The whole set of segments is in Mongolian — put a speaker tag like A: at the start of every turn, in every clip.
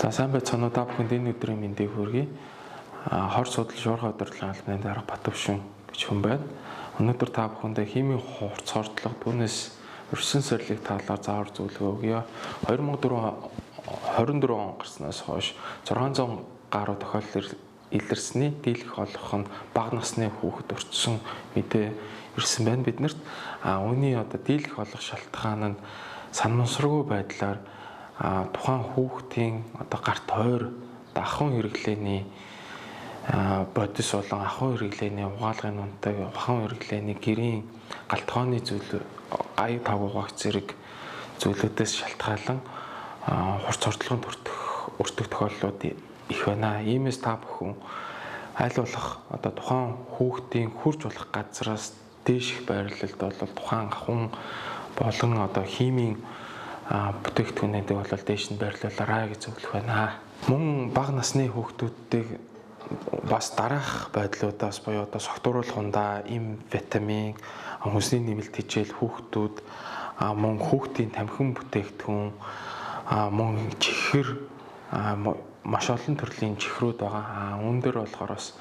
A: За сайн байцгаана уу, та бүхэнд энэ өдрийн мэндийг хүргэе. Хор судал шуурхай удирдлагын албаны дарга Батөвшин гэж хүн байна. Өнөөдөр та бүхэндээ химийн хурц хордлого, түүнээс өрсөн сорилыг талаар заавар зөвлөгөө өгье. 2024 он гарснаас хойш 600 гаруй тохиолдол илэрсний дийлэх олох нь бага насны хүүхэд өртсөн мэдээ ирсэн байна биднэрт. Үүний одоо дийлэх олох шалтгаан нь санамсаргүй байдлаар тухайн хүүхдийн одоо гарт хойр ахуйн хэрэглээний бодис болон ахуйн хэрэглээний угаалгын нунтаг, ахуйн хэрэглээний гэрийн галтгооны зүйл, аяг тав угаагч зэрэг зүйлүүдээс шалтгаалan хурц хордлогонд өртөх тохиолдлууд их байна. Иймээс та бүхэн аль болох одоо тухайн хүүхдийн хурж болох газраас дээших байрлалд бол тухайн ахуйн болон одоо химийн бүтээгдэхүүнүүдийг бол дээш нь байрлуулаарай гэж зөвлөх байна. Мөн бага насны хүүхдүүдийг бас дараах байдлуудаас буюу одоо согтууруулах эм витамин, хүнсний нэмэлт хичээл, хүүхдүүд мөн хүүхдийн тамхин бүтээгдэхүүн, мөн чихэр, маш олон төрлийн чихрүүд байгаа. Үүн дээр болохоор бас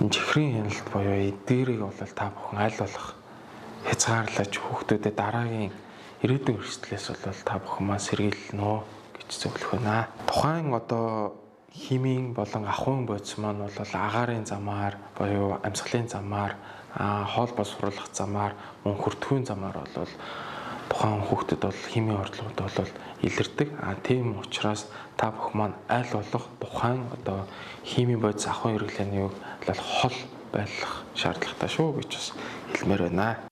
A: чихрийн хяналт буюу эдгээрийг бол та бүхэн аль болох хязгаарлаж хүүхдүүдэд дараагийн ирээдүйн эрсдлээс бол та бүхэн маань сэргийлнэ гэж зөвлөх байна. Тухайн одоо химийн болон ахуйн бодис маань бол агаарын замаар буюу амьсгалын замаар, хоол боловсруулах замаар, мөн хүртгүүн замаар бол тухайн хүүхдэд бол химийн хордлогод бол илэрдэг. Тийм учраас та бүхэн маань аль болох тухайн одоо химийн бодис ахуйн хэрэглээний юг бол хол байлгах шаардлагатай шүү гэж бас хэлмээр байна.